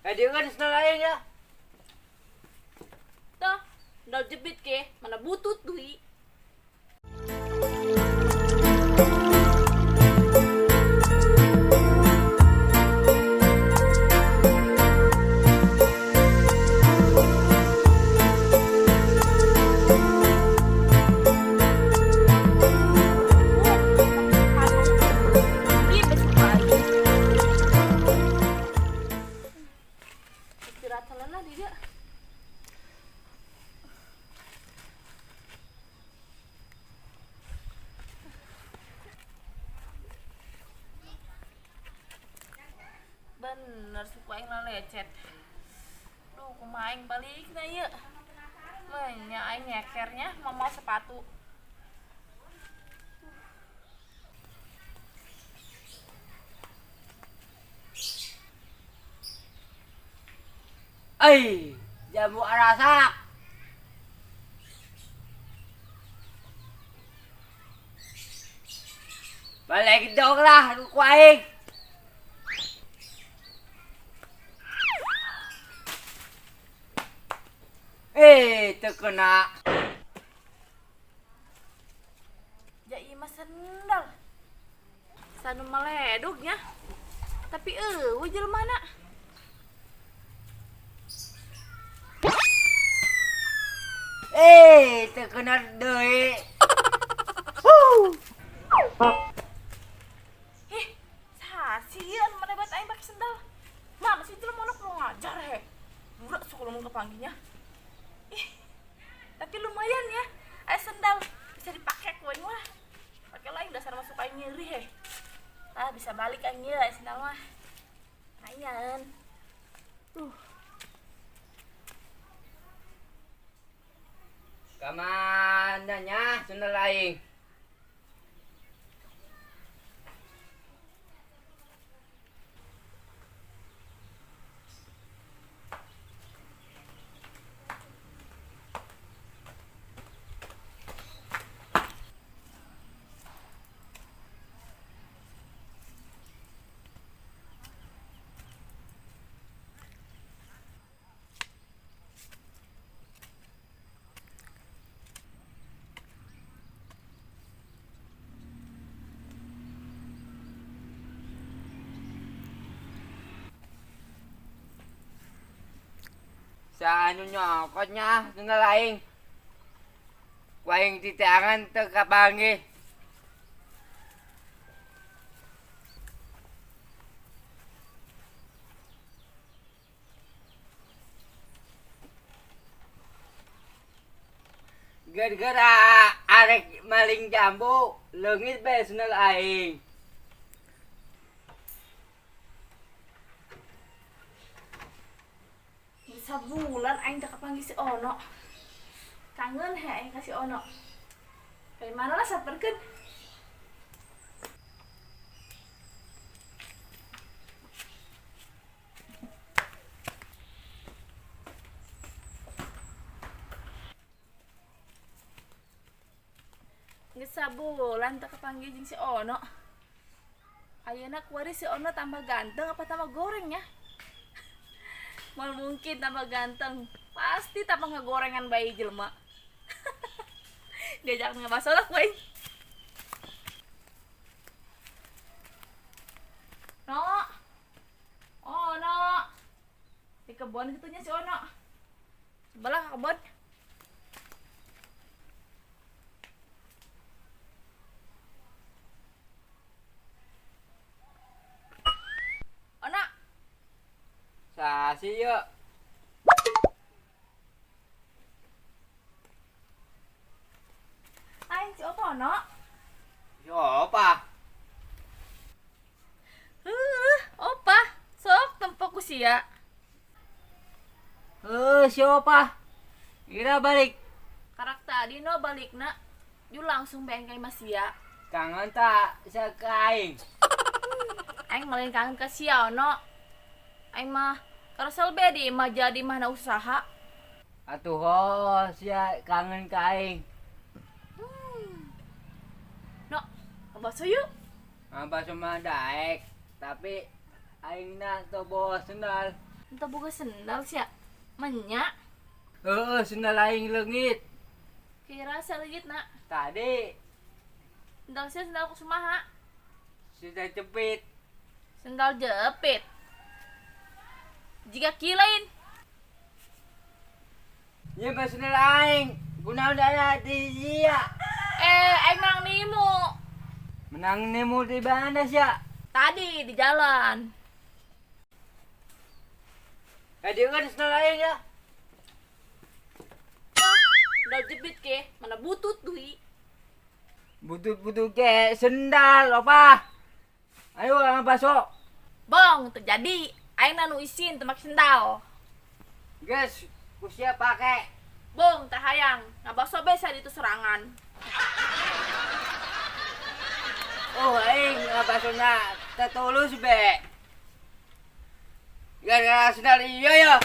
Dia kan sendal aing ya. Tuh, sendal jepit ke, mana butut duit. Bener suku aing lecet. Duh, kumaha aing balikna ieu. Menya aing nyekernya mau sepatu. Ai, jambu arasak. Balik dong lah ku aing. Terkena. Ja ieu mah sendal. Sanu maledugnya. Tapi eueuh jelema na. Terkena deui. Ih, sasieun mana buat aing pake sendal. Mana sih jelema nu kurang ngajar he. Budak suka ngomong kepanggihnya. Ih, tapi lumayan ya, ada sendal bisa dipakai ku aing mah. Pakai lain dasar masuk aing nyeri he. Ah, bisa balik aing ieu sendal mah. Lumayan. Kamana nya sendal aing? Sa anu nyokotnya sendal aing. Ku aing titiangan teu kapanggih. Gara-gara arek maling jambu leungit bae sendal aing. Sabulan aing teh kapanggih si Ono. Kangen he aing ka si Ono. Kayak mana lah saperkeun. Geus sabulan teh kapanggih jeung si Ono. Ayeuna kuari si Ono tambah ganteng apa tambah goreng ya? Mal mungkin tambah ganteng, pasti tambah ngegorengan bayi jelema. Diajak ngebahas lah gue. No, oh no, di kebun gitunya si Ono. Sebelah ke kebun. Ono. Sasi yuk. Aing si Opa ono. Si Opa. Opa, sok tempok ku sia. Si Opa. Kira balik. Karak tadi no balikna, ju langsung bengkai mas sia. Kangen tak sekaing. Aing malin kangen ke sia ono. Aing mah karosel be di mah jadi mana usaha. Atuh ho, sia kangen ka aing. No, bakso yuk. Bakso mah daek, tapi aing na teu bawa sendal. Entah boga sendal sia. Menya. Heeh, sendal aing leungit. Kira sia leungit na. Tadi. Sendal sia sendal kumaha? Sudah jepit. Sendal jepit. Jika kilain. Ieu mah sendal aing. Kunaon aya di sia? Eh, aing menang nimu. Menang nemu di mana sia? Tadi di jalan. Eh, dia kan sendal aing ya. Wah, sendal jepit ke, mana butut duit. Butut-butut ke sendal apa? Ayo ngabaso. Bong, terjadi. Aing nanu isin teu make sendal. Guys, ku sia pake. Bong, teh hayang. Ngabaso be sia ditu serangan. Oh, aing ngabasona tetulus be. Gara-gara sendal iya ya.